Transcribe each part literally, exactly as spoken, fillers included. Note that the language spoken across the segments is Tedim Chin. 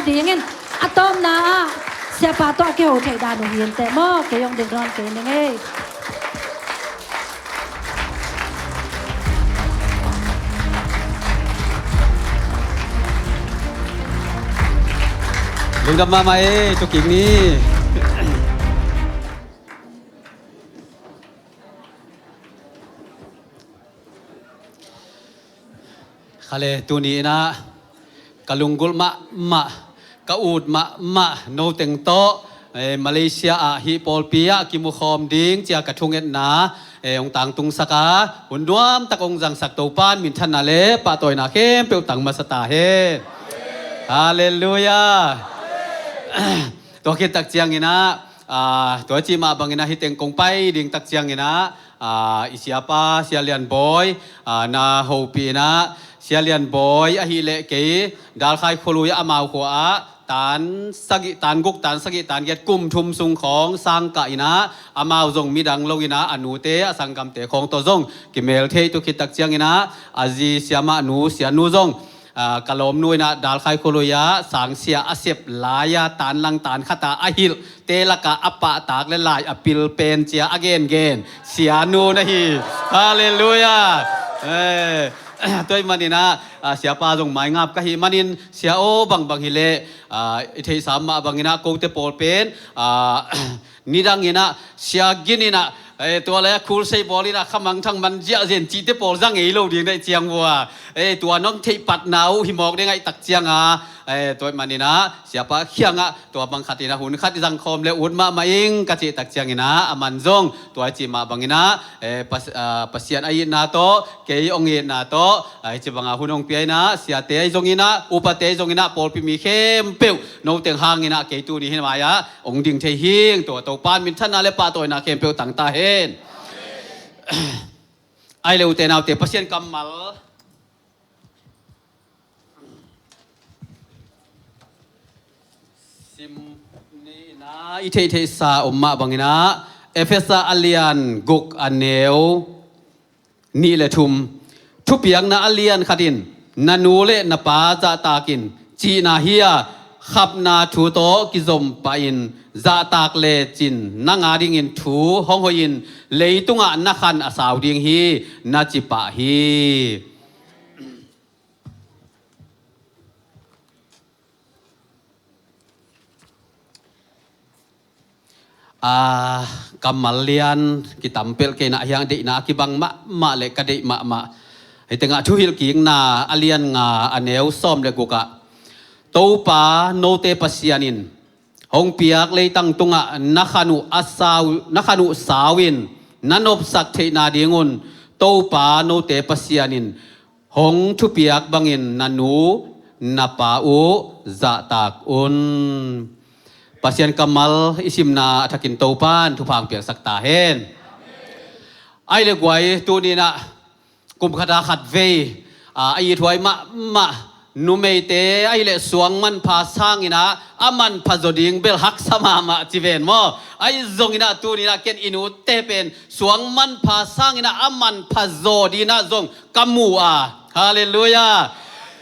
Dingin a tawpna ah siapa tawh a kiho theih dan uh hi inteh maw, kei hong ding nawn kei ning ei. Lungdam mahmah ei, tu kik ni. Khale tuni inah ka lunggulh mahmah, ka ut mahmah noteng tawh, eh, Malaysia ah hih pawlpi ah kimukhawm ding cia ka thungetna, eh, hong tangtungsak a, hun nuamtak hong zangsak Topan minthanna le pahtawina khempeuh tang masa ta hen. Halleluiah. Tua khit tak cianginah, ah, tua cih mah banginah hih teng kong pai ding tak cianginah, ah, i siapa Sia Lian Bawi, ah, na hopih inah, Sia Lian Bawi ahih leh kei Dalkhai khualui ah amau khua ah tan sagih, tan guk, tan sagih, tan giat, kum thum sung khawng sangkah inah, amau zong midang lo inah, a nute a sanggamte khawng tawh zong kimel thei, tu khit tak cianginah a zi siamah nu, sianu zong, ah, ka lawmnu inah Dalkhai khualui ah sangsia a sep lai-a tan lang tan khat a a hilh te lakah a pahtak le lai a pil pen cia a gengen sianu na hi. Halleluiah. Eh, tua ih maninah, ah, siapa zong maingap ka hih manin, sia aw bangbang hileh, ah, i theihsa mah banginah kote pawl pen, ah, nidanginah sia gininah, eh, tua lai-ah khulsei bawlinah khamangthang man ziahzen cihte pawl za ngei lo ding daih ciang vua. Eh, tua nong theih patna uh hi mawk ding aih tak cianga, eh, tua ih maninah siapa khiangah tua bang khatinah hun khat i zangkhawm le ut mahmah ing ka cih tak cianginah a man zong tua i cih mah banginah, eh, Pas-, ah, Pasian a itna tawh, kei hong itna tawh, ah, hih ci banga hun hong pia inah, siate ahi zonginah, upate ahi zonginah, pawlpi mi khempeuh noteng hanginah kei tuni hih mai-ah hong ding thei hing. Tua Topan minthanna le pahtawina khempeuh tang ta hen. Ai le ute naute, Pasian kammal sim ni inah i theihtheihsa om mah banginah Efesa a lian guk a neu nih le thum, thupiakna a lian khat in, "Na nu le na pa zahtak in," cihna hi-a, khapna thu tawh kizom pahin zahtak lecin nang adingin thu hong hoihin leitungah na khan a sau ding hi, na ci pah hi. Ah, kammal lian kitam pelh kei inah, hiang deihna a kibang mahmah le ka deih mahmah. Hih tengah Thuhilhkikna a lian nga a neu sawm le gukah, "Topa note Pasian in hong piak leitang tungah na khan uh a sau, na khan uh sau in na nopsak theihna dingun Topa note Pasian in hong thupiak bangin na nu na pa uh zahtak un." Pasian kammal i simna a thakin Topan thupha hong piaksak ta hen. Ai le guai, tuni inah kum khata khat vei, a, a ithuai mahmah numeite ahih leh suang manpha sanginah a manpha zaw ding bel haksa mahmah ci ven maw? Ahi zonginah tuni inah ken i nute pen suang manpha sanginah a manpha zaw dinah zong ka mu a. Halleluiah.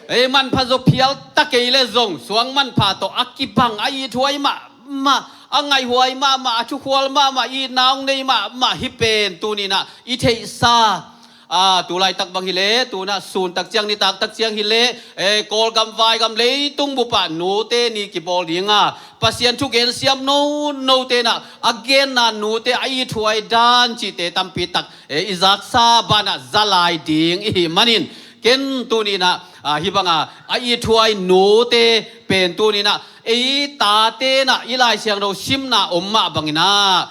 Ei, manpha zaw phial ta kei le zong suang manpha tawh a kibang a ithuai mahmah, a ngaihhuai mahmah, a thukhual mahmah, itna hong nei mahmah hih pen tuni inah i theihsa. Ah, tu laitak bang hileh, tu inah sun tak ciang, nitak tak ciang hileh, eh, Kawlgam, Vaigam, leitung bupah nute ni kibawl dinga, Pasian thugen siam nonote inah a genna nute a ithuai dan cihte tampi tak, eh, i zaksa banah za lai ding i hih manin, ken tuni inah, ah, hih banga a ithuai nute pen tuni inah ei tate inah i Lai Siangtho simna om mah banginah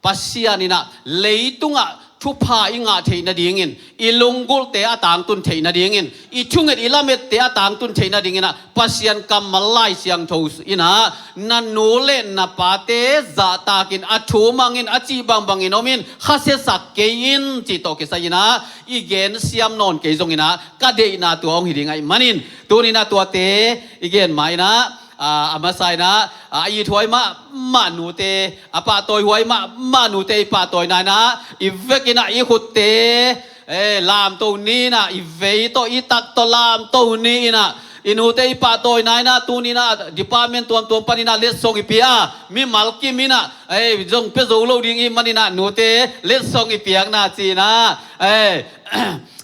Pasian inah leitungah thupha i ngah theih nadingin, i lunggulhte a tangtun theih nadingin, i thunget i lamette a tangtun theih nadinginah Pasian kammal Lai Siangtho inah, "Na nu le na pate zahtakin, a thu mangin, a cih bangbangin omin, khasiasak kei in," cih tawh kisai inah i gensiam nawn kei zonginah ka deihna tua hong hi ding ahih manin, tuni inah tuate i gen ma inah, a, a masa inah, a, a ithuai mahmah nute, a pahtawihuai mahmah nute i pahtawina inah i vekinah i khutte, eh, lamto ni inah, i vei tawh i tak tawh lamto ni inah I nute i pahtawina in ah, tuni in ah department tuamtuam panin ah letsong i pia a, mimal kim in ah, ei, zong pia zo lo ding i hih manin ah nute letsong i piakna ci in ah, ei,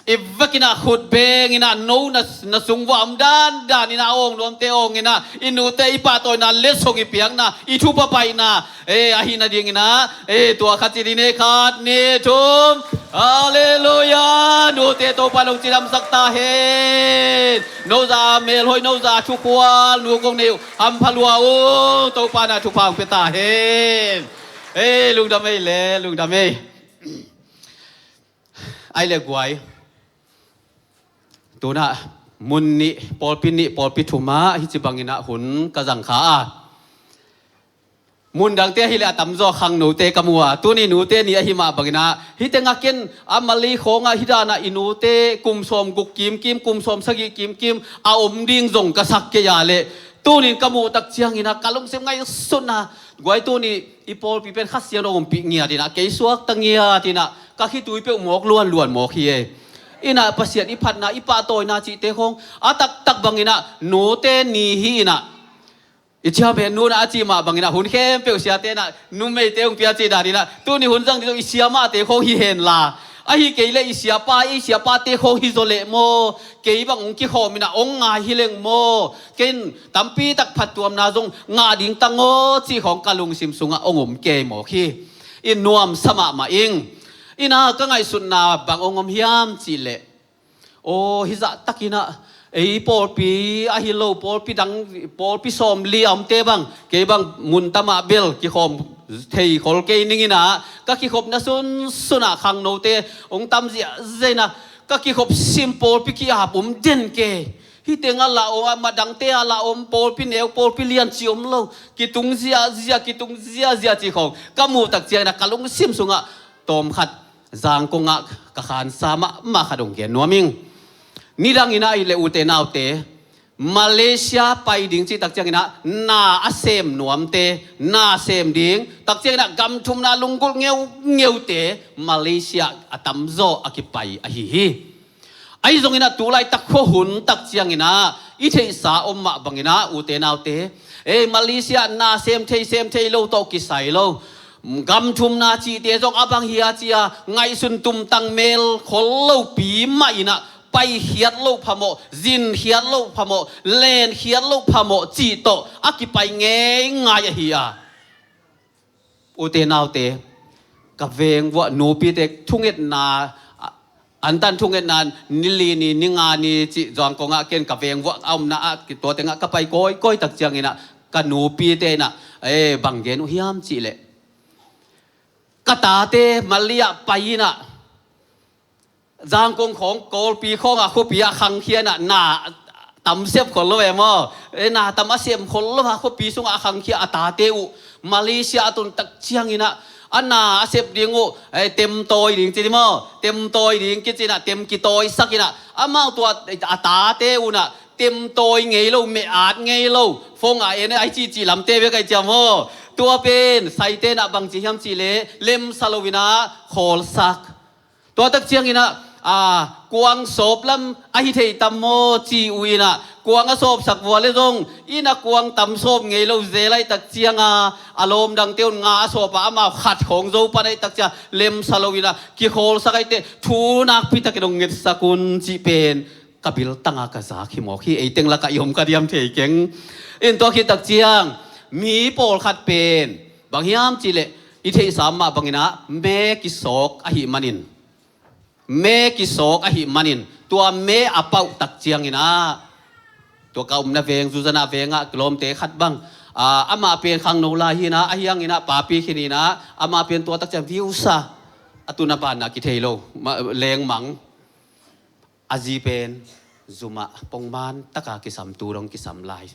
i vekin ah khut beng in ah, no na, na sung vuah om dandan in ah, a awng nuamte awng in ah, i nute i pahtawina letsong i piakna, i thupha paina, ei, ahih nading in ah, ei, tua khat ci ding, khat, nih, thum. Halleluiah. Nute Topa'n hong cidamsak ta hen. No za melhoih, no za thukhual, nu kong nei uh hampha lua ung. Topa'n ah thupha hong pia ta hen. Ei, lungdam ei le, lungdam ei. Ai le guai. Tu in ah mun nih, pawlpi nih, pawlpi thum ah hih ci bangin ah hun ka zang kha a. Mun dangte ahih leh a tamzaw khangnote ka mu a, tuni nute ni ahih mah bangin ah, hih teng ah ken a Malay khawng ah hih dan ah i nute kum sawm guk kimkim, kum sawm sagih kimkim a om ding zong ka sak kei a leh, tuni in ka muh tak ciangin ah ka lungsim ngaihsutna, guai, tuni i pawlpi pen Kha Siangtho hong ompih ngiat in ah, kei suakta ngiat in ah, ka khitui peuh mawk luanluan mawk hi e. In ah Pasian i phatna, i pahtawina cihte khawng a taktak bangin ah nute ni hi in ah, i chairman nu in ah a cih mah bangin ah hun khempeuh siate in ah, numeite hong pia cih dan in ah, tuni hun zang ding zong i siamahte khawng hi hen la, ahih kei leh i siapa, i siapate khawng hi zaw leh maw, kei bang hong kikhawm in ah hong ngai hi leng maw, ken tampi tak phattuamna zong ngah ding tang aw cih khawng ka lungsim sungah hong om kei mawk hi. I nuamsa mahmah ing. In ah ka ngaihsutna bang hong om hiam cih leh, aw, hih zah takin ah ei pawlpi ahi lo, pawlpi dang, pawlpi sawmli a omte bang, kei bang mun tam ah bel kikhawm thei khol kei ning in ah, ka kikhopna sunsun ah khangnote hong tam ziahziah in ah, ka kikhop sim pawlpi ki-ap om den kei. Hih teng ah lah om, a madangte ah lah om, pawlpi neu, pawlpi lian ci om lo, kitung ziahziah, kitung ziahziah cih khawng ka muh tak ciangin ah ka lungsim sungah tawmkhat Zangkong ah ka khansa mahmah khat hong gen nuam ing. Nidang in ah ahih leh, ute naute, Malaysia pai ding cih tak ciangin ah na a sem nuamte, na sem ding tak ciangin ah gam thumna lunggulh ngeungeute Malaysia a tamzaw a kipai ahi hi. Ahi zongin ah tu laitak khuahun tak ciangin ah i theihsa om mah bangin ah, ute naute, ei, Malaysia na sem thei sem thei lo tawh kisai lo, gam thumna cihte zong a bang hia ci-a ngaihsun tumtang mel khol lopi mah in ah, paikhiat loh phamawh, zinkhiat loh phamawh, lenkhiat loh phamawh cih tawh a kipai ngeingai ahi a. Ute naute, ka veng vuah nupite thungetna, a, antan thungetna, ni li ni, ni nga ni cih Zangkong ah ken ka veng vuah a omna ah, tua teng ah ka pai kawikawi tak ciangin ah, ka nupite in ah, eh, bang gen uh hiam cih leh, ka tate Malaysia pai in ah, Zangkong khawng, Kawlpi khawng ah khuapi ah khangkhia in ah, na tam sep khol lo e maw. Eh, na tam a sem khol lo a, khuapi sungah a khangkhia a tate uh Malaysia a tun tak ciangin ah, a na a sep ding uh, eh, temtawi ding ci ding maw. Temtawi ding kici in ah, tem kitawisak in ah, amau tua a tate uh in ah temtawi ngei lo, meh at ngei lo, phone ah en ai cihcih lamte bek ai ciam maw. Tua pen saite in ah bangci hiam cih leh, lemsa lo in ah khawlsak. Tua tak ciangin ah, a, kuang sawp lam ahi thei tam maw ci uh in ah, kuang a sawpsak vua leh zong in ah kuang tam sawp ngei lo zel ahih tak ciang a, a lawm dangte un nga a sawp a, amau khat khawng zo pan ahih tak ciang lemsa lo in ah kikhawlsak ahih teh, thu nakpi takin hong ngetsak un cih pen ka biltang a ka zak hi mawk hi. Eiteng lakah i om ka diam thei keng. In tua khit tak ciang mi pawlkhat pen bang hiam cih leh, i theihsa mah bangin ah me kisawk ahih manin, me kisawk ahih manin, tua me a pauh tak ciangin ah, tua ka omna veng, Zuzana veng ah kilawmte khat bang, a, amah pen khangno lai hi in ah, ahi hangin ah papi khin in ah, amah pen tua tak ciang viusa, a tun a ban ah kithei lo, ma, lengmang. A zi pen zum ah pongman taka kisam, tu dong kisam lai.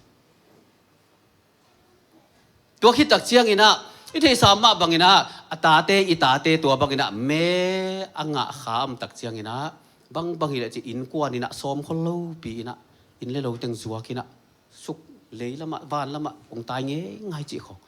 Tua khit tak ciangin ah, i theihsa mah bangin ah, a tate, i tate tua bangin ah me a ngah kha om tak ciangin ah, bangbang hi leh ci, innkuan in ah sawm khol lopi in ah, inn le lo teng zuak in ah, suk lei lamah, van lamah hong tai ngeingai cih khawng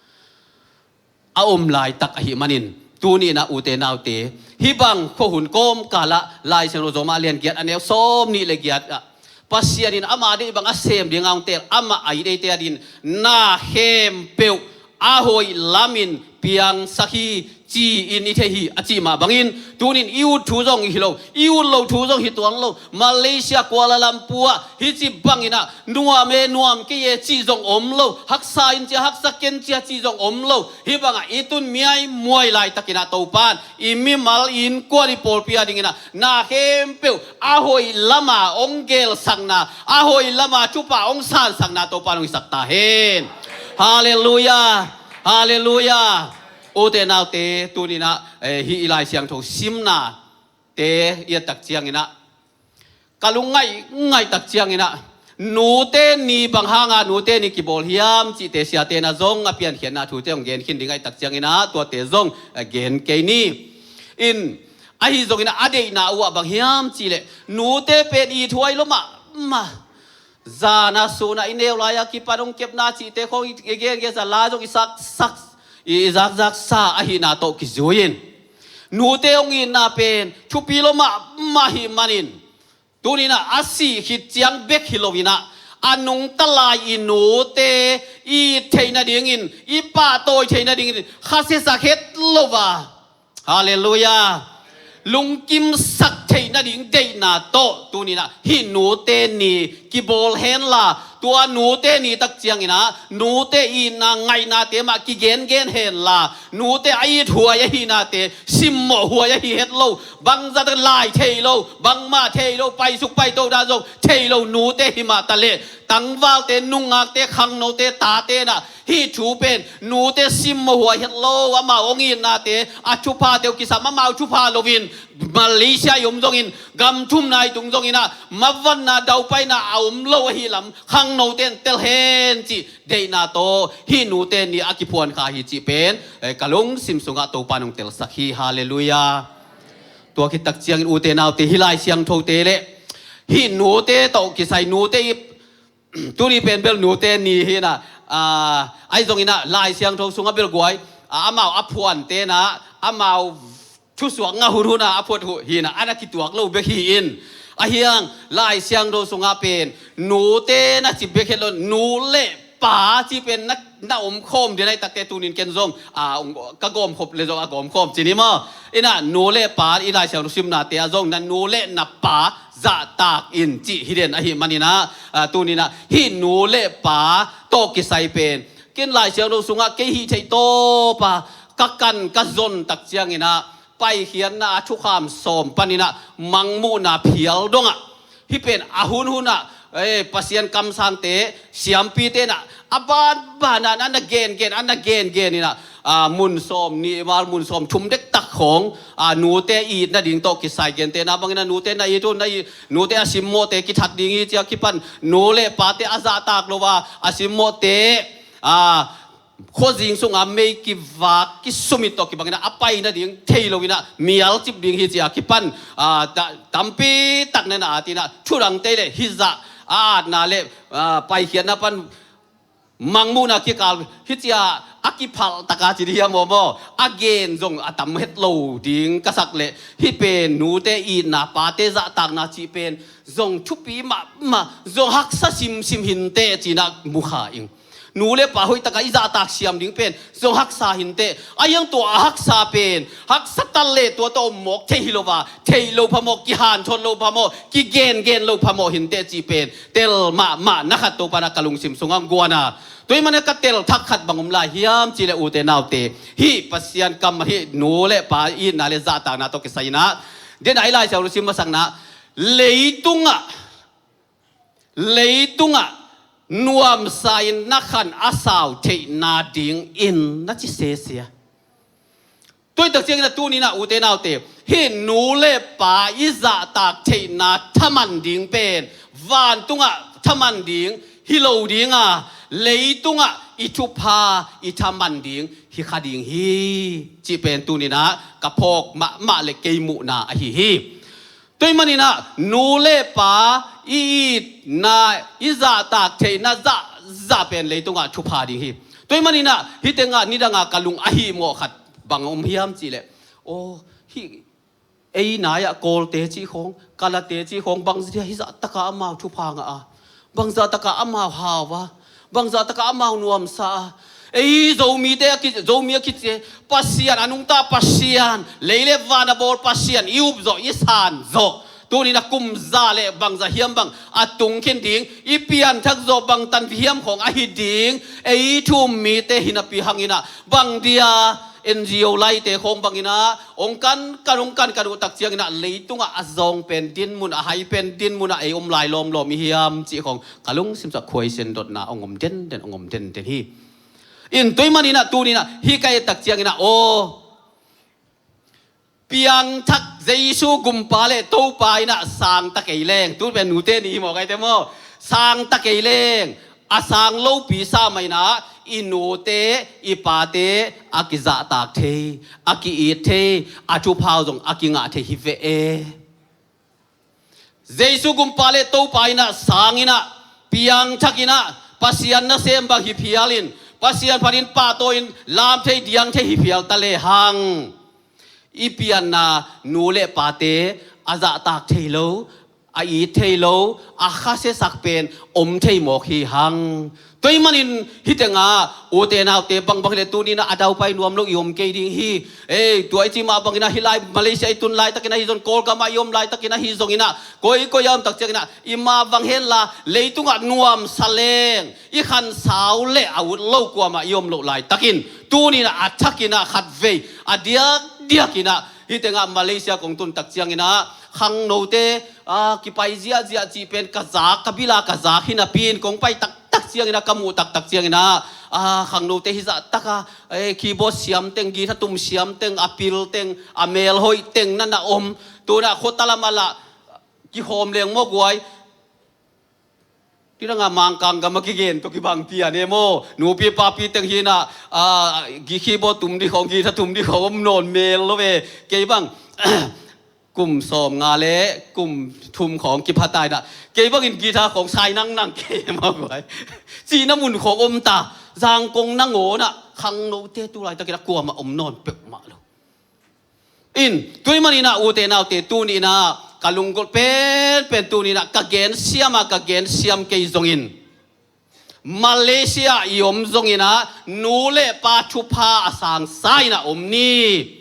a om laitak ahih manin, tuni in ah, ute naute, hih bang khuahun kawmkal ah, Lai Siangtho Rom ah lian giat, a neu sawm nih le giat ah, Pasian in ama deih bang a sem ding a hong teel, amah a it eite adingin na khempeuh a hoih lamin piangsak hi, ci-in i thei hi, a cih mah bangin, tunin i ut thu zong hi lo, i ut lo thu zong hi tuan lo. Malaysia, Kuala Lumpur ah hih ci bangin ah, nuam e, nuam kei e cih zong om lo, haksa in ci a, haksa ken ci a cih zong om lo. Hih bangah i tun miaimuai laitakin ah Topa'n i mimal, i innkuan, i pawlpi adingin ah na khempeuh a hoih lama hong geelsakna, a hoih lama thupha hong sansakna Topa'n hong hisak ta hen. Halleluiah. Halleluiah. Ute naute, tuninah, eh, hih i Lai Siangtho simnate i et tak cianginah, ka lungngaih ngaih tak cianginah, nute ni bang hanga nute ni kibawl hiam cihte siate'n ah zong a piankhiatna thute hong gen khin ding ahih tak cianginah tuate zong, eh, gen kei ni. In, ahi zonginah a deihna uh ah bang hiam cihleh, nute pen ithuai lo mahmah. Zana suna i neu lai-a kipan hong kepna cihte khawng i gengen sa, la zong i saksak, i zakzaksa ahihna tawh kizui-in, nute hong itna pen thupi lo mahmah ahih manin, tuninah a sih khit ciang bek hi loinah, a nungta lai i nute i it theih nadingin, i pahtawi theih nadingin khasiasak het lo a, Halleluiah, lungkimsak theih nading deihna tawh tuninah hih nute ni kibawl henla, tua nute ni tak cianginah nute itna ngaihnate mah kigengen henla, nute a ithuai ahihnate, simmawhhuai ahi het lo, bangzah lai thei lo, bangmah thei lo, paisuk paito dan zong thei lo nute hi mah taleh, tangvalte, nungakte, khangnote, tate'n ah hih thu pen nute simmawhhuai het lo, amau hong itnate, a thuphate uh kisam, amau thupha loin Malaysia i om zongin, gam thumna i tung zonginah, mavanna daupaina a om lo ahi lam khangnote'n tel hen cih deihna tawh hih nute ni a kiphuan kha hi cih pen, eh, ka lungsim sungah Topa'n hong telsak hi. Halleluiah. Tua khit tak ciangin ute naute, hih Lai Siangthote le hih nute tawh kisai, nute i tuni pen bel nute ni hinah, ah, ahi zonginah Lai Siangtho sungah bel guai, ah, amau a phuante'n ah amau thusuak ngah hunhunah a phuat uh hinah, a na kituak lo bek hi-in, ahi hang Lai Siangtho sungah pen nute na ci bek het lo, nu le pa ci pen na, na omkhawm ding ahih takte tunin ken zong, ah, ka gawmkhop le zong a gawmkhawm ci ni maw? Inah nu le pa, i Lai Siangtho simnate ah zong na nu le na pa zahtak in cih hi den ahih maninah, ah, tuninah hih nu le pa tawh kisai pen ken Lai Siangtho sungah kei hih theih tawpa ka kan ka zon tak cianginah, Paikhiatna a thukham sawm paninah mangmuhna phial dongah, hih pen a hunhunah, eh, Pasian kamsangte, siampite'n ah a banbanah a na gengen, a na gengen inah, ah, mun sawm nih val, mun sawm thum dektak khawng, ah, nute it nading tawh kisai, gentehna banginah nute na it un, na it, nute a simmawhte kithat ding hi ci a kipan, nu le pate a zahtak lo a a simmawhte, ah, khuazing sungah mei kivak kisumit tawh kibanginah a pai nading thei loinah mialcip ding hi ci a kipan, ah, ta-, tampi tak na na at inah, thudangte le hizah a atna le, ah, paikhiatna pan mangmuhna kikal hi ci a, a kiphalh taka ci ding hiam maw maw, a gen zong a tam het lo ding ka sak leh, hih pen nute itna, pate zahtakna cih pen zong thupi mahmah, zong haksa simsim hinteh cinah mukha ing. Nu le pa hoihtaka i zahtak siam ding pen zong haksa hinteh. A hiang tua a haksa pen haksa tal le tua tawh om mawk thei hi lo a, theih lo phamawh, kihanthawn lo phamawh, kigengen lo phamawh hinteh cih pen tel mahmah na khat Topa na ka lungsim sungah guana. Tua ahih manin ka tel thak khat bang om lai hiam cih leh ute naute, hih Pasian kammal hih nu le pa itna le zahtakna tawh kisai inah, den a i Lai Siangtho sim masakna, leitungah leitungah nuamsa in na khan a sau theihna dingin na ci sese a. Tua ahih tak ciangin a tuninah ute naute, hih nu le pa i zahtak theihna thaman ding pen vantungah thaman ding hi lo ding a, leitungah i thupha i thaman ding hi kha ding hi, cih pen tuninah ka phawk mahmah le kei muhna ahi hi. Tua ahih maninah nu le pa i itna, i zahtak theihna zahzah pen leitungah thupha ding hi. Tua ahih maninah hih tengah nidanga ka lung a hihmawh khat bang om hiam cih leh, aw, hih Ei nai-ah Kawlte cih khawng, Kalate cih khawng, bangzah dia hizah takah amau thupha ngah a, bangzah takah amau hau a, bangzah takah amau nuamsa a. Ei Zomite a ki, Zomi a kici Pasian, a nungta Pasian, lei le van a bawl Pasian i up zawh, i san zawh, tuni-in a kum za le bangzah hiam bang a tung khin ding, i pianthak zawh bangtan hiam khawng ahi ding. Ei thu-um mite hi napi hangin ah, bang dia N G O laite khawng bangin ah, hong kan, kan, hong kan, kan uh tak ciangin ah, leitungah a zawng pen dinmun, a hai pen dinmun ah ei om lai lawmlawm i hiam cih khawng ka lungsim sungah khuaisen dotna hong om denden, hong om denden hi. In tua ahih manin ah, tuni-in ah hih ka et tak ciangin ah, aw, piangthak Jesu Gumpa le Topa in ah sang ta kei leng, tu pen nute ni hi maw, ka hi te maw? Sang ta kei leng, a sang lopi sa mah in ah, i nute, i pate a kizahtak thei, a ki-it thei, a thupha uh zong a kingah thei hi ve e. Jesu Gumpa le Topa in ah, sang in ah, piangthak in ah, Pasian nasem bang hi phial in, Pasian phatin pahtawi-in lam thei, diang thei hi phial ta lehang, i pianna nu le pate a zahtak thei lo, a it thei lo, a khasiasak pen om thei mawk hi hang. Tua ahih manin hih tengah, ute naute, bangbang hi leh tuni-in ah a daupai nuam lo i om kei ding hi. Ei, tua i cih mah bangin ah, hih lai Malaysia i tun laitakin ahi zong, Kawlgam ah i om laitakin ahi zongin ah, koikoi a om tak ciangin ah, i mavang hen la, leitungah nuamsa leng, i khansau le a ut lo kuamah i om loh laitakin, tuni-in ah a thakin ah khatvei, a diakdiakin ah, hih tengah Malaysia kong tun tak ciangin ah, khangnote, a, kipai ziahziah cih pen ka zak, ka bil a ka zak hi napi-in, kong pai taktak ciangin ah, ka muh taktak ciangin ah, a, khangnote hizah taka, e, keyboard siam teng, guitar tum siam teng, a pil teng, a melhoih teng na na om. Tu-in ah khuata lam ah lah kihawm leng maw guai. Tidangah Mangkang gam a kigen tawh kibang pian e maw. Nupi papi teng hi-in ah, a, gi keyboard tum ding khawng, guitar tum ding khawng om nawn mel lo ve. Kei bang kum sawmnga le kum thum khawng kipha ta in ah, kei bangin guitar khawng sai nangnang kei maw guai. Cihna mun khawng om ta, Zangkong nangawn ah, khangnote tu laitakin ah kuamah om nawn peuhmah lo. In, tua ahih manin ah, ute naute, tuni-in ah ka lunggulh penpen, tuni-in ah ka gensiam a, ka gensiam kei zongin, Malaysia i om zongin ah, nu le pa thupha a sangsa in ah om ni.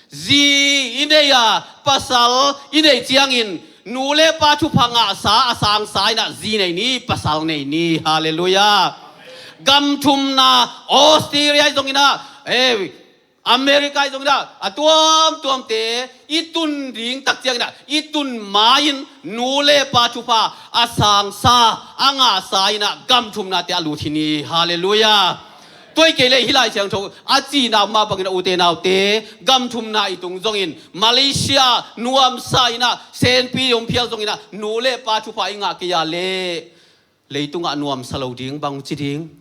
Zi i nei a, pasal i neih ciangin, nu le pa thupha ngahsa a sangsa in ah, zi nei ni, pasal nei ni. Halleluiah. Gam thumna, Australia i zongin ah, e, America i zongin ah, a tuamtuamte i tun ding tak ciangin ah, i tun ma-in nu le pa thupha a sangsa, a ngahsa in ah, gam thumnate a lut hi ni. Halleluiah. Tua ahih kei leh hih Lai Siangtho a cihna mah bangin ah, ute naute, gam thumna i tung zongin, Malaysia nuamsa in ah, senpi i om phial zongin ah, nu le pa thupha i ngah kei a leh, leitungah nuamsa lo ding, bang ci ding.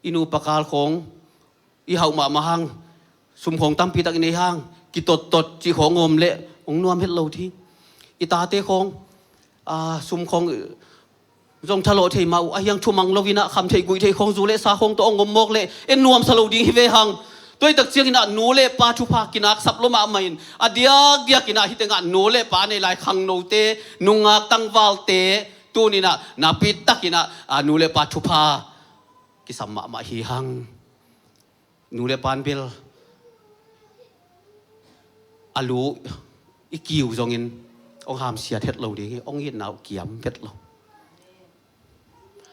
I nupa kal khawng i hauh mahmah hang, sum khawng tampi tak i nei hang, kitottot cih khawng om leh hong nuam het lo ding. I tate khawng, a, sum khawng zong thalawh thei mah uh, ahi hang thumang lo-in ah, kham theih guih theih khawng, zu le sa khawng tawh hong om mawk leh, en nuamsa lo ding hi ve hang. Tua ahih tak ciangin ah, nu le pa thupha kinaksap lua mahmah in, a diakdiakin ah, hih tengah nu le pa nei lai khangnote, nungak tangvalte, tuni-in ah, napi takin ah, a, nu le pa thupha kisam mahmah hi hang. Nu le pa in bel a lu i kiu zongin hong hamsiat het lo ding hi, hong itna uh kiam het lo.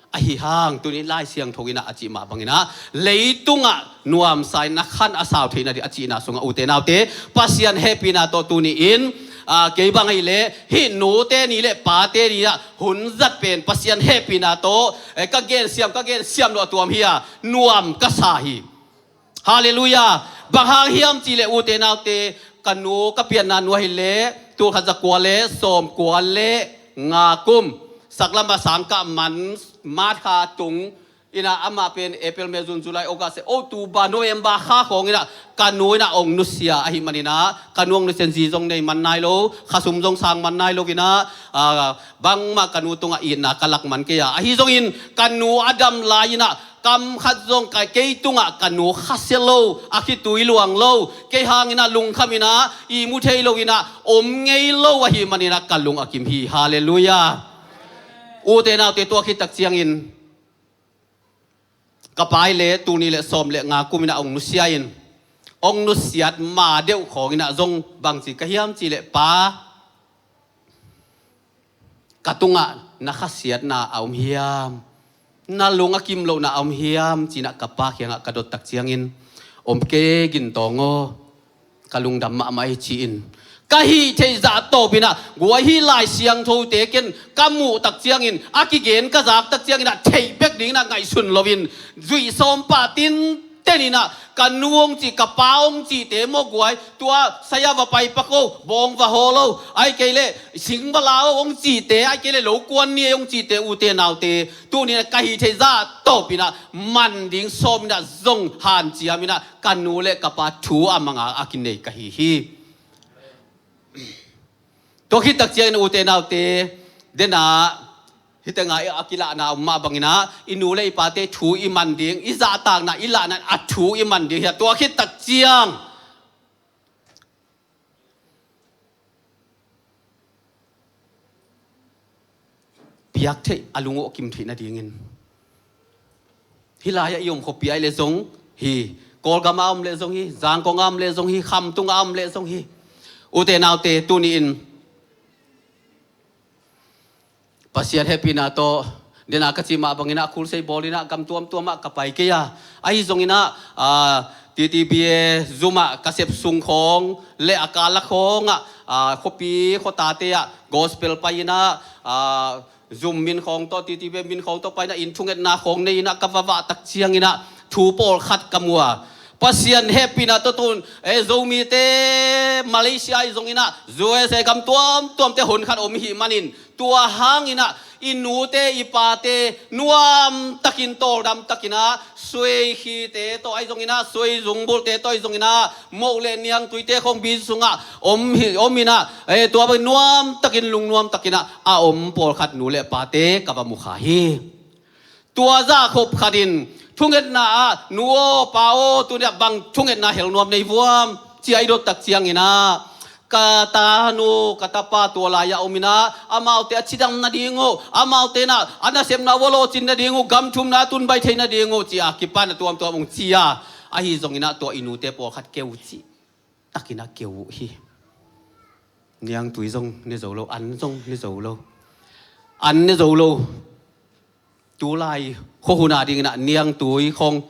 Ahi hang, tuni Lai Siangtho in ah a cih mah bangin ah, leitungah nuamsa in na khan a sau theihna ding a cihna sungah, ute naute, Pasian hehpihna tawh tuni-in, a, kei bang ahih leh, hih nute ni le pate ni ah, hun zat pen Pasian hehpihna tawh, e, ka gensiam, ka gensiam lo a tuam hi a, nuam ka sa hi. Halleluiah. Bang hang hiam cih leh, ute naute, ka nu, ka pianna nu ahih leh, tulkhat zakua le sawmkua le nga kum, saklam a sangkah man, March kha tung in ah, amah pen April, May, June, July, August, October, November kha khawng in ah, ka nu in ah hong nusia ahih manin ah, ka nu hong nusia in zi zong nei man nai lo, khasum zong sang man nai lo-in ah, a, bangmah ka nu tungah itna ka lak man kei a. Ahi zongin, ka nu a dam lai-in ah, kam khat zong ka, kei tungah ka nu khasia lo, a khitui luang lo, kei hangin ah lungkham in ah ihmu thei lo in ah om ngei lo ahih manin ah ka lung a kim hi. Halleluiah. Ute naute, tua khit tak ciangin ka pa hi le tuni le sawm le nga kum in ah hong nusia in, hong nusiat ma deuh khawng in ah zong bangci ka hiam cih leh, "Pa, ka tungah na khasiatna a om hiam? Na lung a kim lohna a om hiam?" ci-in ah ka pa kiangah ka dot tak ciangin, "Om kei, gintawng aw, ka lungdam mahmah hi," ci-in, ka hih theih zah tawpin ah guai, hih Lai Siangthote ken ka muh tak ciangin, a kigen ka zak tak ciangin ah theih bek dingin ah ngaihsun loin zuih sawm pah tinten in ah, ka nu hong cih, ka pa hong cihte maw guai, tua saya va pai pak o, bawng va hawl o, ahih kei leh sing va la o hong cihte, ahih kei leh lo kuan ni ei hong cihte, ute naute, tuni in ah ka hih theih zah tawpin ah man ding sawm in ah zong hanciam in ah ka nu le ka pa thu a manga a kinei ka hi hi. Tua khit tak ciangin, ute naute, den ah hih tengah a kilahna om mah bangin ah i nu le i pate thu i man ding, i zahtakna i lahna a thu i man ding hi a, tua khit tak ciang piak theih, a lung uh a kim theih nadingin. Hih lai-ah i om khuapi ah i leh zong hi, Kawlgam ah om leh zong hi, Zangkong ah om leh zong hi, Khamtung ah om leh zong hi. Ute naute, tuni-in Pasian hehpihna tawh, den ah ka cih mah bangin ah, khulsei bawl in ah gam tuamtuam ah ka pai kei a, ahi zongin ah, aa, T T B A Zoom ah ka sep sung khawng le a kal lak khawng ah, aa, khuapi khuatate ah gospel pai in ah, aa, Zoom min khawng tawh, T T B A min khawng tawh pai in ah, inn thungetna khawng nei in ah ka va vak tak ciangin ah thu pawlkhat ka mu a. Pasian hehpihna tawh tun, eh, Zomite Malaysia ahi zongin ah, U S A gam tuamtuamte hon khat om i hih manin, tua hangin ah i nute i pate nuamtakin, tawldamtakin ah, sueikhite tawh ahi zongin ah, sueizungbulte tawh ahi zongin ah, moh le niangtuite khawng bi sungah om hi, om in ah, eh, tua bang nuamtakin, lungnuamtakin ah a om pawlkhat nu le pate ka va mu kha hi. Tua zah khop khatin thungetna ah, "Nu aw, pa aw, tuni ah bang thungetna hel nuam nei vuam?" ci-a i dot tak ciangin ah, "Ka tanu, ka tapa tua lai-ah om in ah, amaute a cidam nading uh, amaute in ah a nasepna uh a lawhcin nading uh, gam thumna a tun baih theih nading uh," ci-a kipan a tuamtuam hong ci a, ahi zongin ah tua i nute pawlkhat keu cih takin ah keu uh hi. Niangtui zong ne zo lo, an zong ne zo lo. An ne zo lo. Tulai khuahun a dingin ah niangtui khawng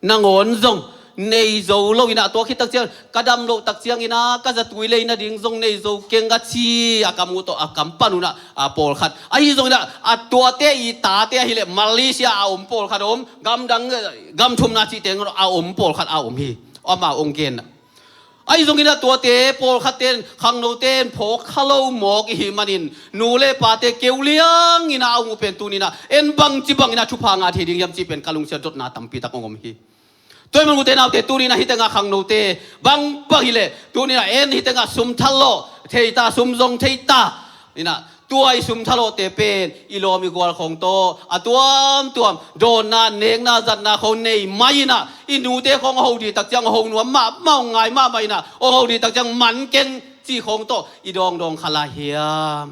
nangawn zong nei zo lo in ah, tua khit tak ciang ka dam loh tak ciangin ah ka zatui lei nading zong nei zo keng a ci a, ka mu tawh a kam pan un ah, a pawlkhat. Ahi zongin ah, a tuate i tate ahih leh Malaysia a om pawlkhat om, gamdang, gam thumna cih teng a om pawlkhat a om hi. Amau hong gen ah. Ahi zongin ah tuate pawlkhatte in, khangnote in phawk kha lo mawk i hih manin, nu le pate keu liangin ah a hong uh pen tuni-in ah en bangci bangin ah thupha ngah thei ding hiam cih pen ka lungsim ah dotna tampi tak hong om hi. Tua ahih manin ute naute, tuni-in ah hih tengah khangnote bangbang hi leh, tuni-in ah en hih tengah sum thalawh thei ta, sum zong thei ta. In ah tua i sum thalawhte pen i lawm i gual khawng tawh a tuamtuam dawnna, nekna, zatna khawng nei mai in ah, i nute khawng a ho dih tak ciang a ho nuam mahmah, hong ngai mahmah in ah, a ho dih tak ciang man keng cih khawng tawh i dawngdawng kha lai hiam?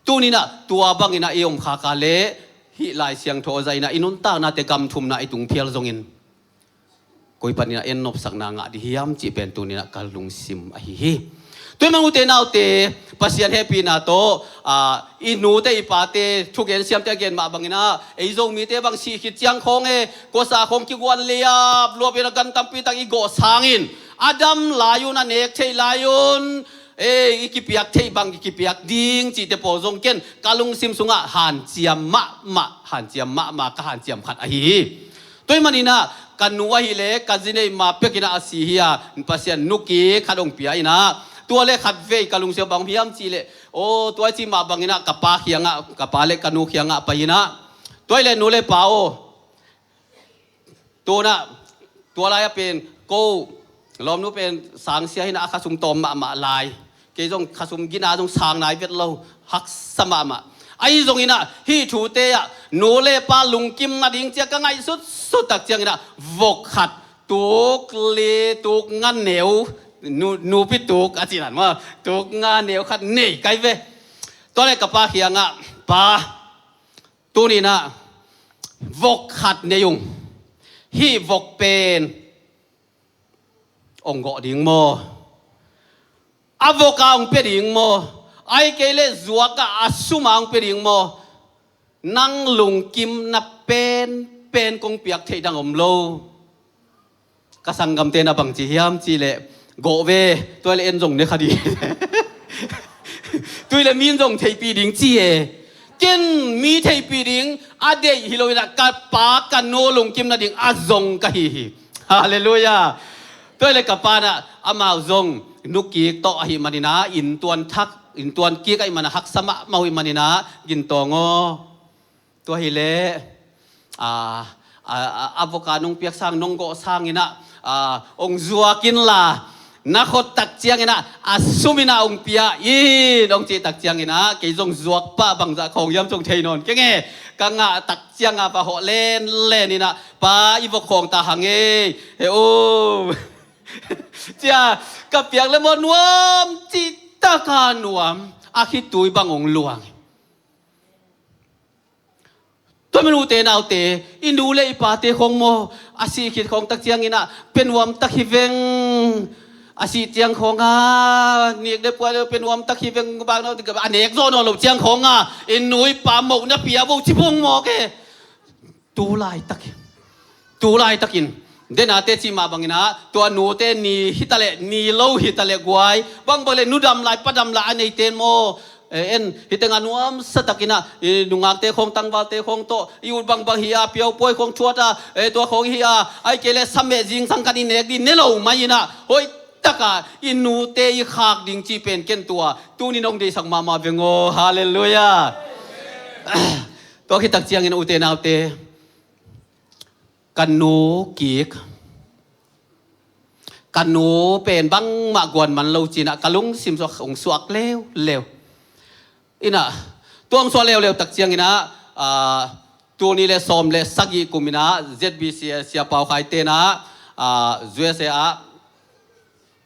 Tuni-in ah tua bangin ah i om khak a leh, hih Lai Siangtho a zah in ah i nuntaknate gam thumna i tung phial zongin, koi panin ah en nopsakna ngah ding hiam cih pen tuni-in ah ka lungsim ahi hi. Tua ahih manin ute naute, Pasian hehpihna tawh, aa, i nute i pate, thugen siamte a gen mah bangin ah, ei Zomite bang sih khit ciang khawng e, khuasa khawng kiguan liapluap in ah gan tampi tak i gawh sangin, a dam lai un, a nek theih lai un, ei, i kipiak theih bang i kipiak ding cihte pawl zong ken ka lungsim sungah hanciam mahmah, hanciam mahmah, ka hanciam khat ahi hi. Tua ahih manin ah ka nu ahih leh ka zi neih ma pekin ah a si hi a, Pasian nu kik khat hong pia in ah, tua leh khatvei ka lungsim ah bang om hiam cih leh, aw, tua i cih mah bangin ah ka pa kiangah, ka pa le ka nu kiangah pai in ah, tua ahih leh nu le pa aw, tu-in ah, tua lai-ah pen ko lawmnu pen sangsia hi in ah, a khasum tawm mahmah lai. Kei zong khasum gina zong sang nai vet lo, haksa mahmah. Ahi zongin ah hih thute ah nu le pa lungkim nading ci-a ka ngaihsutsut tak ciangin ah vok khat tuk li tuk nga neu, nu, nupi tuk a cih dan maw, tuk nga neu khat nei kai ve. Tua leh ka pa kiangah, "Pa, tuni-in ah vok khat nei ung. Hih vok pen ong gawh ding maw? A vok a ong pia ding maw? Ahih kei leh zuak ah a sum a ong pia ding maw? Nang lungkimna penpen kong piak theih dang om lo." Ka sanggamte na bang ci hiam cih leh, "Gawh ve, tua leh en zong ne kha ding. Tua leh mi in zong theihpih ding," ci e. Ken mi theihpih ding a deih hi lo-in ah ka pa ka nu lungkim nading a zong ka hi hi. Halleluiah. Tua leh ka pa in ah amau zong nu kik tawh ahih manin ah, inntuan thak, inntuan kik ahih manin ah haksa mahmah uh ahih manin ah, "Gintong aw, tua hi leh, a, a, a, a vok a nong piak sang, nong gawh sangin ah, a, ong zuak inla, na khot tak ciangin ah a sum in ah ong pia in," ong cih tak ciangin ah, kei zong zuak pah bangzah khawng hiam zong thei nawn keng e. Ka ngah tak ciang ah va hawh lenlen in ah, "Pa, i vok khawng ta hang ei, he o," ci-a ka piak leh maw, nuam cihtak a nuam, a khitui bang ong luang. Tua manin ute naute, i nu le i pate khawng maw, a sih khit khawng tak ciangin ah pia nuam tak hi veng. A sih ciang khawng ah, nek le puai le pia nuam tak hi veng, bang na, a nek zawh nawn loh ciang khawng ah, i nu i pa mawhna pia vo ci phung mawk e. Tu laitak in, tu laitak in, den a teci mah bangin ah, tua nute ni hi ta leh, ni lo hi ta leh guai, bangbang leh nu dam lai, pa dam lai a neite in maw, eh, en, hi teng ah nuamsa takin ah, i nungakte khawng, tangvalte khawng tawh, i ut bangbang hi a, piaupuai khawng thuat a, eh, tua khawng hi a, ahih kei leh sa meh zingsang khat i nek ding ne lo mai in ah, hoihtak a i nute i khak ding cih pen ken tua tuni-in ong deihsak mahmah veng aw. Halleluiah. Tua khit tak ciangin ute naute, ka nu kik, ka nu pen bangmah guan man lo ci-in ah ka lungsim sung ah ong suak leuleu. In ah, tua ong suak leuleu tak ciangin ah, ah, tul nih le sawm le sagih kum in ah Z B C a Sia Pau Khai te in ah, ah, U S A ah,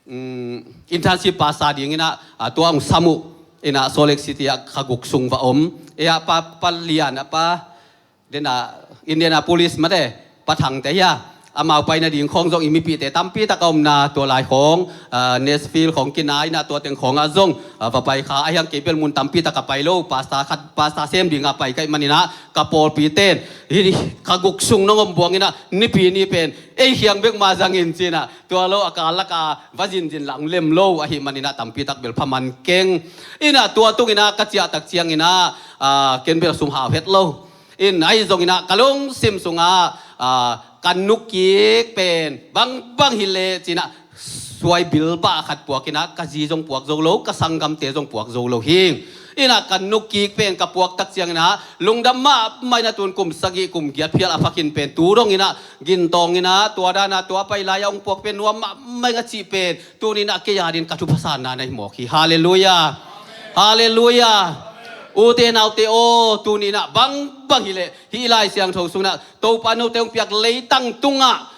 um, internship pastor dingin ah, ah, tua ong sam uh. In ah Salt Lake City ah kha guk sung va om. Ei ah pa, pa Lian ah, pa, den ah Indianapolis mate, pa Thangte hi a. Amau pai nading khawng zong i mipihte tampi tak a omna, tua lai khawng, ah, Nashville khawng kinai in ah tua teng khawng ah zong, ah, va pai kha. Ahih hang kei bel mun tampi tak a pai lo, pastor khat, pastor sem ding a pai ka hih manin ah, ka pawlpi ten, hih kha guk sung nong om buang in ah, Nipi ni pen ei kiang bek mah zang in ci-in ah, tua lo a kal lak a va zinzin lah ong lem lo ahih manin ah tampi tak bel pha man keng. In ah tua tungin ah ka ciah tak ciangin ah, ah, ken bel sum hau het lo. In ahi zongin ah ka lungsim sung ah, ah, ka nu kik pen bangbang hi leh ci-in ah suai bilbah khat puak in ah, ka zi zong puak zo lo, ka sanggamte zong puak zo lo hi. In ah ka nu kik pen ka puak tak ciangin ah lungdam mahmah in ah, tun kum sagih kum giat phial a pha khin pen tu dongin ah gintawng in ah, tua dan ah tua pai lai ah ong puak pen nuam mahmah ing a cih pen tuni-in ah kei adingin ka thupha sanna na hi mawk hi. Halleluiah. Halleluiah. Ute naute aw, tuni-in ah bangbang hi leh hih Lai Siangtho sungin ah Topa note ong piak leitang tungah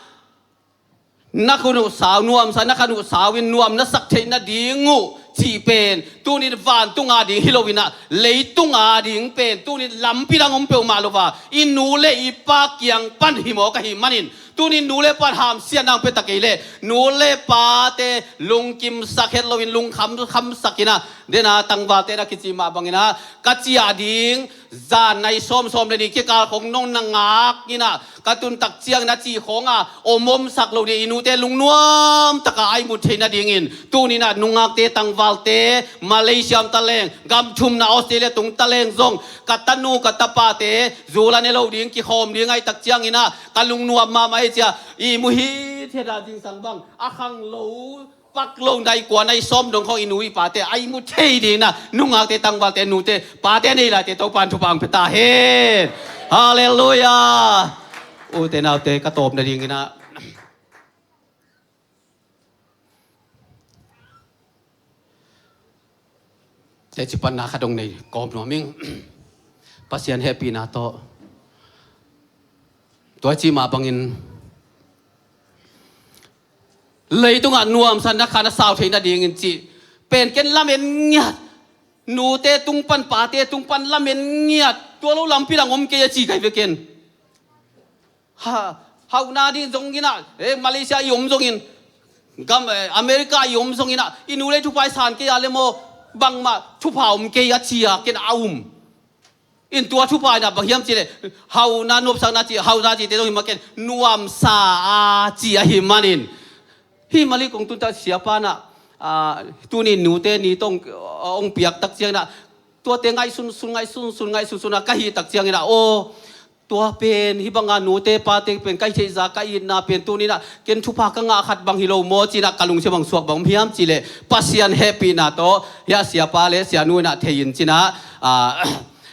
na khan uh sau nuamsa, na khan uh sau in nuam na sak theih nading uh cih pen tuni-in vantung ading hi lo-in ah, leitung ading pen tuni-in lampi dang om peuhmah lo a, i nu le i pa kiang pan hi mawk ahih manin, tuni-in nu le pa in hamsiatna ong pia ta kei leh, nu le pate lungkimsak het lo-in lungkham, khamsak in ah, den ah tangvalte na kici mah bangin ah, ka ciah ding zan nai sawmsawm le nih kikal khawng nong na ngak in ah, ka tun tak ciangin ah cih khawng ah om omsak lo ding, i nute lungnuam tak a a ihmut theih nadingin, tuni-in ah nungakte tangvalte Malaysia om taleng, gam thumna Australia tung taleng zong, ka tanu ka tapate zul a ne lo ding, kikhawm ding ahih tak ciangin ah ka lungnuam mahmah hi ci-a ihmu hithiat a, zingsang bang a khang lo, pak lo, nai kua nai sawm dong khawng i nu i pate a ihmu thei dingin ah, nungakte tangvalte, nute pate nei laite Topa in thupha ong pia ta hen. Halleluiah. Ute naute, ka tawp nadingin ah teci panna khat ong nei kawm nuam ing. Pasian hehpihna tawh tua ci mah bangin leitungah nuamsa na kha na sau theih nadingin cih pen ken lamen ngiat. Nute tung pan pate tung pan lamen ngiat. Tua lo lampi dang om kei a ci kai ve ken. Ha, hauhna ding zong inah, eh, Malaysia i om zongin, gam, eh, America i om zong inah, i nu le thupha i san kei a le maw, bangmah thupha om kei a ci a ken a um. In tua thupha inah bang hiam cih leh, hauhna nopsakna ci, hauhna cihte zong hi mah ken, nuamsa a ci ahi manin. Hih mah leh kong tuntak siapa inah, ah, tuni nute ni tawh hong piak tak ciang inah, tuate ngaihsun sun, ngaihsun sun, ngaihsun sun a ka hih tak ciang inah, aw, tua pen, hih banga nute pate pen ka hih theih zah, ka itna pen tuni inah ken thupha ka ngah khat bang hi lo maw ci inah ka lungsim ah suak bang om hiam cih leh Pasian hehpihna tawh, hih a siapa le sianu inah thei in ci inah, ah,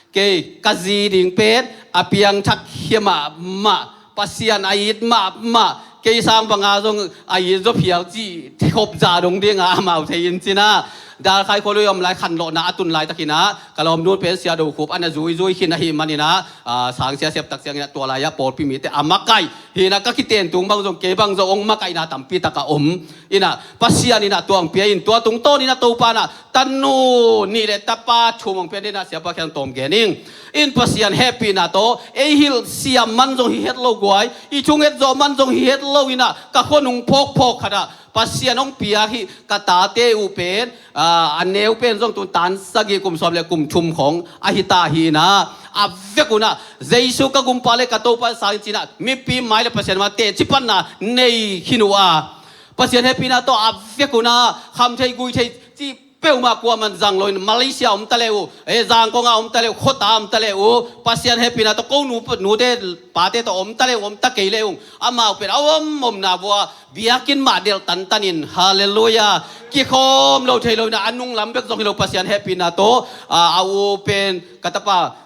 kei ka zi ding pen a piangthak hi mahmah, Pasian a it mahmah, kei sang banga zong a it zaw phial cih khop zah dong ding a amau thei in ci inah, Dalkhai khua lui a om lai khanlawhna a tun laitak inah, ka lawmnu pen Sia Do Khup a na zuizui khin ahih man inah, ah, sang sia sep tak ciang inah tua lai-ah pawlpi mite a makaih hi inah, ka kiten tung bang zong kei bang zong hong makaihna tampi tak a om. Inah Pasian inah tua hong pia in, tua tungtawn inah Topa inah tanu nih le tapa thum hong pia in inah siapa kiang tawm gen ing. In Pasian hehpihna tawh ei hilh siam man zong hi het lo guai, i thunget zawh man zong hi het lo inah ka khuanung phawkphawk khat ah Pasian hong pia hi ka tate uh pen, ah, a neu pen zong tun tan sagih kum sawm le kum thum khong ahi ta hi inah, a vek un ah Jesu ka gumpa le ka Topa sang ci inah mipi mai le Pasian mai teci panna nei khin uh a, Pasian hehpihna tawh a vek un ah kham thei gui thei cih peuhmah kuaman zang lo in Malaysia om ta le uh, eh, Zangkong ah om ta le uh, khuata om ta le uh, Pasian hehpihna tawh ko nu, nute pate tawh om ta le uh, om ta kei le uh, amau pen a om omna vua biakinn mah delh tantan in, halleluiah, kikhawm lo thei lo inah a nunglam bek zong hi lo Pasian hehpihna tawh, ah, a u pen ka tapa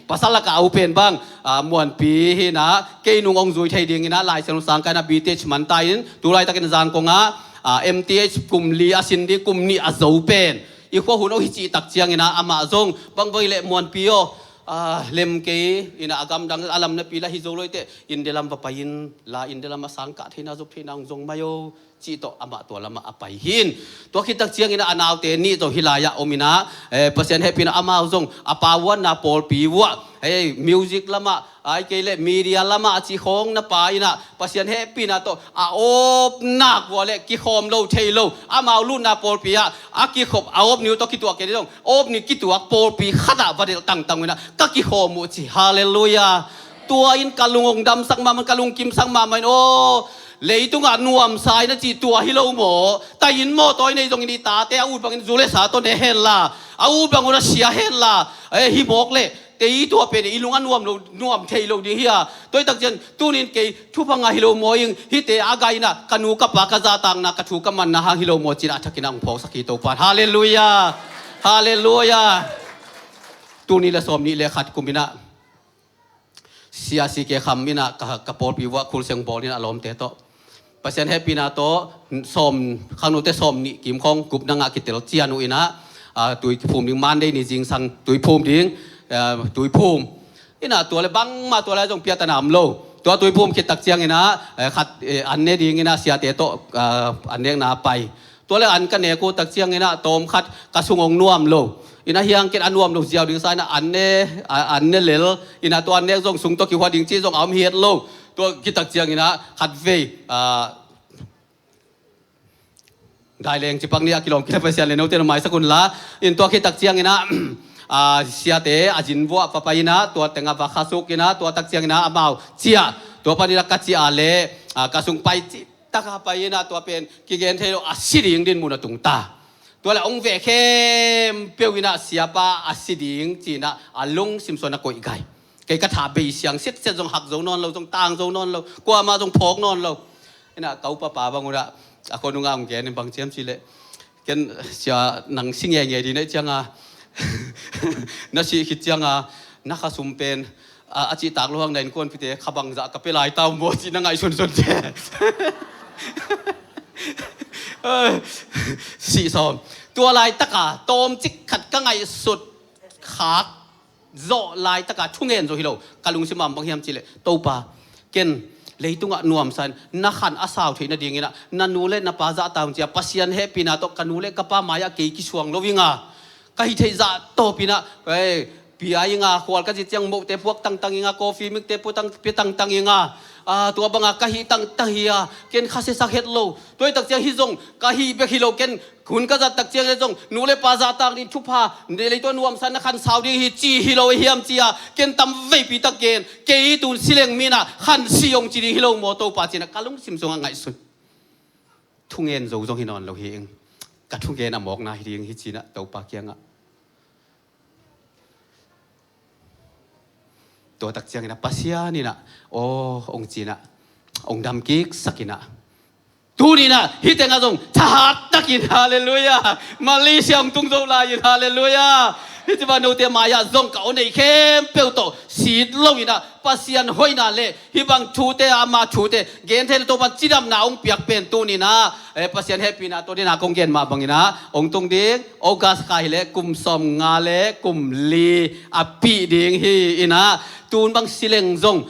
pasal lakah a u pen bang, ah, Muanpi hi inah, kei nung hong zui thei ding inah Lai Siangtho sang kai inah B Th man ta in, tu laitakin Zangkong ah, ah, M Th kum li a sin ding, kum nih a zo pen i khua hun aw hi cih tak ciang inah amah zong bangbang hi leh Muanpi aw, ah, lem kei inah a gamdang a lam napi la hi zo lo hi teh, India lam va pai in la, India lam a sang kah theihna zop theihna hong zong mai aw cih tawh amah tua lamah a pai hi in. Tua khit tak ciang inah a naute nih zong hih lai-ah om inah, eh, Pasian hehpihna amau zong a pa uanna pawlpi uah, eh, music lamah, ahih kei leh media lamah a cih khawng na pai inah Pasian hehpihna tawh a awpna vua le kikhawm lo thei lo, amau lutna pawlpi ah a kikhop a awpni uh tawh kituak kei ding zong, awpni kituak pawlpi khat ah va delh tangtang uh inah ka kikhawm uh ci, halleluiah. Tua in ka lung hong damsak mahmah in, ka lungkimsak mahmah in, aw, leitungah nuamsa in a cih tua hi lo maw? Taih inn mawtaw i nei zongin i tate a ut bangin zu le sa tawh ne henla, a ut bang un a sia henla, eh, hi mawk leh kei tua pen i lung a nuam lo, nuam thei lo ding hi a. Tua hi tak ciang tunin kei thupha ngah hi lo maw ing, hihte a gai inah ka nu ka pa ka zahtakna, ka thu ka manna hang hi lo maw ci inah a thakin ah hong phawksak hi Topa in, halleluiah, halleluiah. Tuni le sawm nih le khat kum inah Sia C K Kham inah ka, ka pawlpi uah khulsiang bawl inah a lawmte tawh Pasian hehpihna tawh sawm, khangnote sawm nih kim khawng gupna ngah kitel cian uh inah, ah, tui phum ding, Monday ni zingsang tui phum ding, ah, tui phum inah tua le bangmah tua le zong piatana om lo. Tua tui phum khit tak ciang inah, eh, khat, eh, an ne ding inah siate tawh, ah, an nekna pai. Tua le an ka nek uh tak ciang inah tawm khat ka sung hong nuam lo. Inah hiang ken a nuam lo ziau ding sa inah an ne, a, an ne lel. Inah tua an nek zong sung tawh kihuat ding cih zong a om hi het lo. Tua khit tak ciang inah khat vei, ah, Daileng cipak ni a kilawm kila Pasian le note na maisak un la. In tua khit tak ciang inah, ah, siate a zin vuah va pai inah tua tengah va khasuk inah tua tak ciang inah amau ciah. Tua pan inah ka ciah le, ah, ka sung pai cih taka pai inah tua pen kigen thei lo a si ding dinmun a tung ta. Tua le hong veh khempeuh inah siapa a si ding ci inah a lungsim suan a koih gai. Kei ka tha bei siang siatsia zong hak zo nawn lo, zong tang zo nawn lo, kuamah zong phawk nawn lo. Inah ka upapa bang un ah a khuanung ah hong gen in bang ciam cih leh, ken sia nang si ngenge ding na hih cianga na sih khit cianga na khasum pen a, a cihtak lo hang na innkuanpihte kha bangzah ka pia lai ta uh maw cih na ngaihsunsun ciah. Sih sawm. Tua laitaka tawmcik khat ka ngaihsut khak zawh laitaka thungen zo hi lo. Ka lungsim ah bang hiam cihleh, Topa, ken leitungah nuamsa in na khan a sau theih nadingin ah na nu le na pa zahtak un ci-a, Pasian hehpihna tawh ka nu le ka pa mai-ah kei kisuang lo ing a, ka hih theih zah tawpin ah, eh, pia ing a, khual ka zit ciang mohte puak tangtang ing a, coffee mixte pia tangtang ing a, ah, tua banga ka hih tangtang hi a, ken khasiasak het lo. Tua hi tak ciang hih zong ka hih bek hi lo, ken hun ka zat tak ciang le zong nu le pa zahtak ding thupha, leitungah nuamsa in na khan sau ding hi ci hi lo hiam ci-a, ken tam veipi tak gen, kei tu-in sileng mi in ah khan si hong ci ding hi lo maw Topa ci-in ah ka lungsim sungah ngaihsun. Thungen zo zong hi nawn lo hi ing. Ka thungen a mawkna hi ding hi ci-in ah Topa kiangah. Tua tak ciangin ah Pasian in ah, aw, hong ci-in ah, hong damkiksak in ah. Tuni-in ah hih tengah zong thahat takin, halleluiah, Malaysia hong tung zo lai-in, halleluiah. Hih ci bang note mai-ah zong ka aw nei khempeuh tawh sit lo-in ah Pasian hoihna le hih bang thute, ama thute gen thei le Topa'n cidamna hong piak pen tuni-in ah, eh, Pasian hehpihna tawh dena kong gen mah bangin ah hong tung ding, August kha hileh kum sawmnga le kum li a pih ding hi-in ah, tun bang sileng zong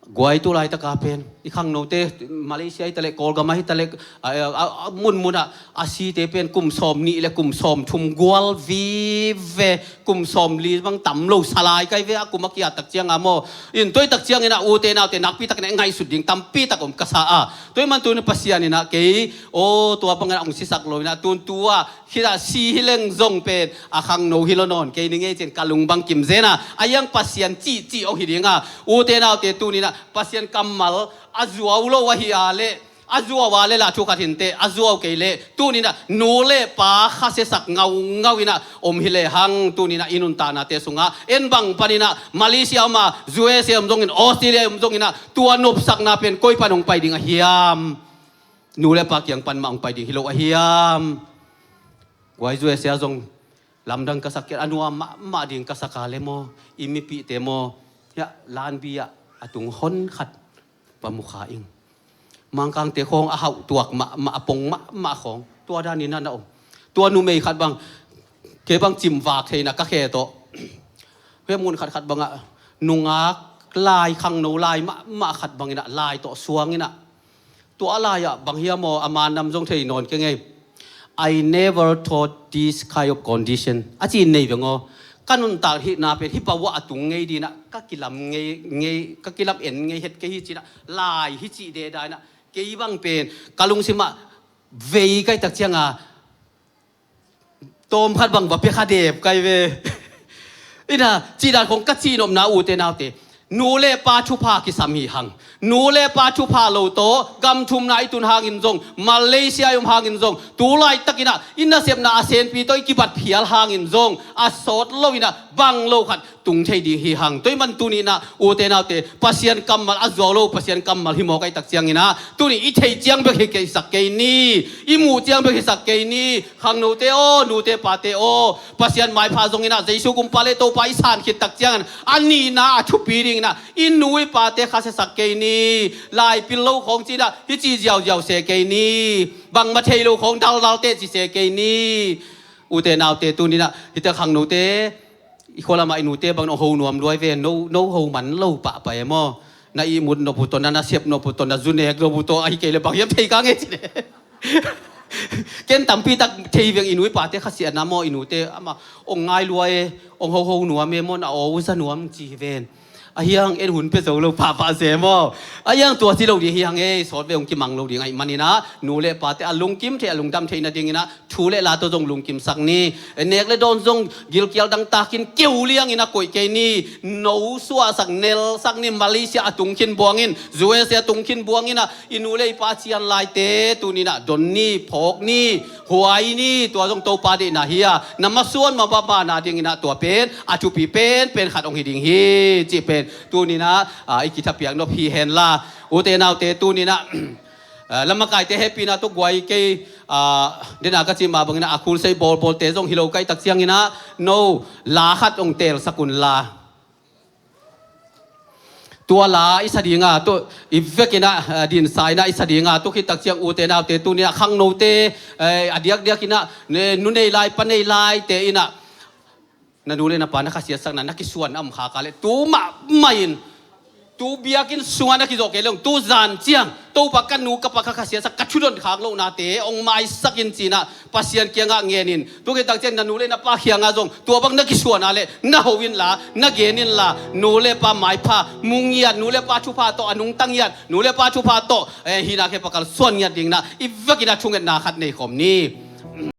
guai tu laitaka pen i khangnote Malaysia hi taleh, Kawlgam ah hi taleh, a, a, a, munmun ah a site pen kum sawmnih le kum sawmthum gual vive, kum sawmli bang tam lo sa lai kai ve, a kum a kiat tak ciang a maw. In tua hi tak ciangin ah ute naute nakpi takin ah ngaihsut ding tampi tak om ka sa a. Tua hi man tun Pasian in ah kei, aw, tua bangin ah hong sisak lo-in ah tun tua khit ah si hileng zong pen a khangno hi lo nawn kei ning ei ci-in ka lung bang kim zen a. A hiang Pasian cihcih hong hi ding a. Ute naute tuni-in ah Pasian kammal a zuau lo ahi a leh, a zuau a leh lah thu khat hi inteh, a zuau kei leh tuni-in ah nu le pa khasiasak ngaungau-in ah om hi lehang tuni-in ah i nuntaknate sungah en bang panin ah Malaysia om a, U S A om zongin, Australia om zongin ah tua nopsakna pen koi pan hong pai ding a hiam? Nu le pa kiang pan mah hong pai ding hi lo a hiam? Guai, U S A zong lamdang ka sak kei, a nuam mahmah ding ka sak a le maw, i mipihte maw, hiah lanbi ah a tung hon khat va mu kha ing. Mangkangte khawng a hauh tuak mahmah, a pong mahmah khawng tua danin ah na om. Tua numei khat bang, kei bang cimvak thei-in ah ka khe tawh, hiah mun khatkhat bangah nungak lai, khangno lai mahmah khat bangin ah lai tawh suangin ah, tua lai-ah bang hiam aw, a man nam zong thei nawn keng ei. "I never thought this kind of condition," a ci-in nei veng aw. Ka nuntak hihna pen hih bang uah a tung ngei ding in ah ka kilam ngei, ngei, ka kilam en ngei het kei hi ci-in ah lai hi cih deda-in ah kei bang pen ka lungsim ah vei kai tak ciang a tawm khat bang va pia kha dep kai ve. In ah cih dan khawng ka cihnopna, ute naute, nu le pa thupha kisam hi hang. Nu le pa thupha lo tawh gam thumna i tun hangin zong, Malaysia i om hangin zong, tu laitakin ah i nasepna a senpi tawh i kibat phial hangin zong a sawt lo-in ah bang lo khat tung thei ding hi hang. Tua hi man tuni-in ah ute naute, Pasian kammal a zuau lo, Pasian kammal hi mawk ahih tak ciangin ah tuni i theih ciang bek hi kei sak kei ni, i muh ciang bek hi sak kei ni. Khangnote aw, nute pate aw, Pasian maipha zongin ah Jesu kum pa le Topa i san khit tak ciangin a nihna a thupi dingin ah i nu i pate khasiasak kei ni. Lai pil lo khawng ci-in ah hih ci ziauziau se kei ni. Bangmah thei lo khawng daldal teh ci se kei ni. Ute naute, tuni-in ah hihte khangnote, i khua lamah i nute bang nong ho nuam lua hi ve, no, no ho man lo pahpah e maw. Na ihmut nop uh tawh, na nasep nop uh tawh, na zu nek nop uh tawh, ahi kei leh bang hiam thei ka ngei ci leh. Ken tampi tak thei veng, i nu i pate khasiatna maw, i nute amah hong ngai lua e, hong ho ho nuam e maw, na aw uh za nuam ci hi ven. A hiang en hun pia zo lo pahpah se maw. A hiang tua ci lo ding hi hang e, sawt ve hong kimang lo ding ahih manin ah, nu le pate a lungkim theih, a lungdam theih nadingin ah thu le la tawh zong lungkimsak ni. Nek le dawn zong gilkial dangtakin keu liangin a koih kei ni. No suahsak, nelsak ni. Malaysia a tung khin buang in, U S A a tung khin buang in ah, i nu le i pa cian laite tuni-in ah don ni, phawk ni, huai ni. Tua zong Topa deihna hi a, na masuan mabah ma nadingin ah tua pen a thupi penpen khat hong hi ding hi cih pen tuni-in ah, ah, i kithapiak nop hi henla. Ute naute, tuni-in ah, ah, lamakaite hehpihna tawh guai kei, ah, dena ka cih mah bangin ah, a khulsei bawlbawlte zong hi lo ka hih tak ciangin ah, no, la khat hong teelsak unla. Tua la i sa ding a, tua i vekin ah, ah, dinsa in ah i sa ding a, tua khit tak ciang, ute naute, tuni-in ah khangnote, eh, a diakdiakin ah, ne, nu nei lai, pa nei laite in ah, Na nu le na pa na khasiatsakna na kisuan a om khak a leh tu mahmah in, tu biakinn sungah na kizawh kei leh zong tu zan ciang Topa ka nu ka pa ka khasiatsak ka thudon khak lohnate hong maisak in ci-in ah Pasian kiangah ngen in. Tu khit tak ciang na nu le na pa kiangah zong tua bang na kisuan a leh na ho inla, na gen inla, nu le pa maipha mu ngiat, nu le pa thupha tawh a nungta ngiat, nu le pa thupha tawh, eh, hihna khe pakal suan ngiat dingin ah i vekin ah thungetna khat nei khawm ni.